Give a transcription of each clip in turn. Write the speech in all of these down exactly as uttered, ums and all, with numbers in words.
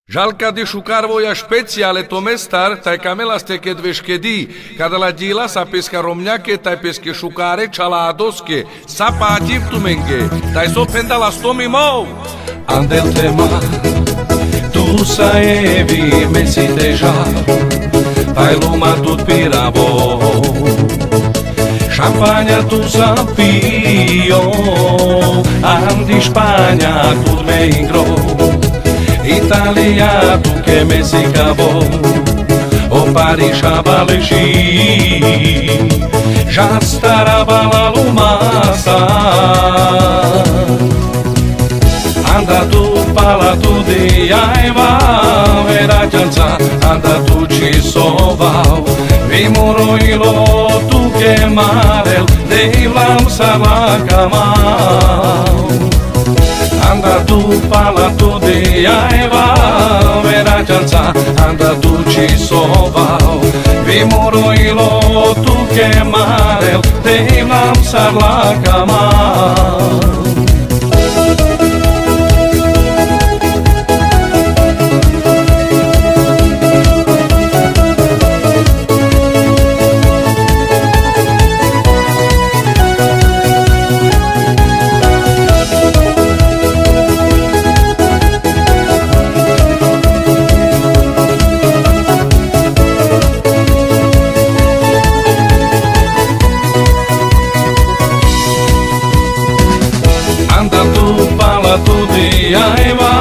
Žal ka de šukar voja špeciale to mestar, taj ka mela ste ked veškedi, ka dela džila sa peske romnjake, taj peske šukare čhaladoske, sa pađi tumenge, taj so phendela stomi mou. Andel te ma, tu sa evi mesi te ža, taj luma tut piravo. Šampanja tu sa pio, andi Španja tut me ingro. Italija tuke mesi kavo, o pari šabaleši, žastar abala luma sa. Anda tut pala tut dijajva, veračanca, anda tut čisovao, vimurojlo tuke marel, dejvlam sar la kamao. Anda tut pala tut dijajva, veračanca, anda tut čisovao, vimurojlo tuke marel, dejvlam sar la kamao. Anda tut pala tut dijajva,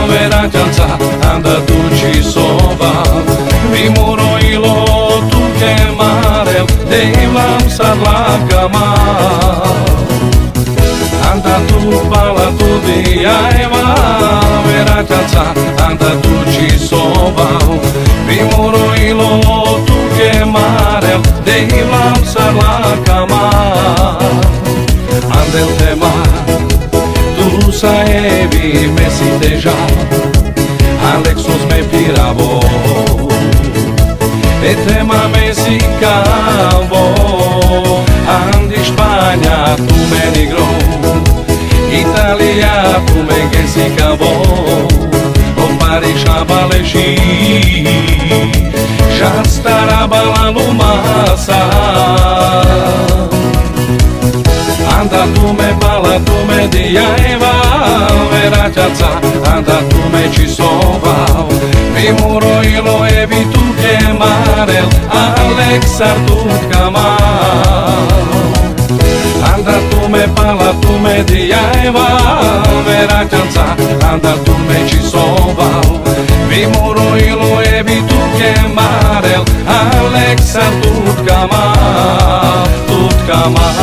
veračanca, anda tut čisovao, vimurojlo tuke marel, dejvlam sar la kamao. Anda tut pala tut dijajva, veračanca, anda tut čisovao, vimurojlo tuke marel, dejvlam sar la kamao. Andel te ma, tu sa evi mesi te ža, Aleksos me piravo. E te ma mesi kavo, andi Španja tu me ingro. Italija tumenge si kavo, o pari šabaleši, žastar abala luma sa. Anda tu me pala, tu me dijajva, veračanca, anda tu me čisovao, vimurojlo evi tuke marel, Aleksar, tut kamao. Anda tu me pala, tu me dijajva, veračanca, anda tu me čisovao, vimurojlo evi tuke marel, Aleksar, tut kamao, tut kamao.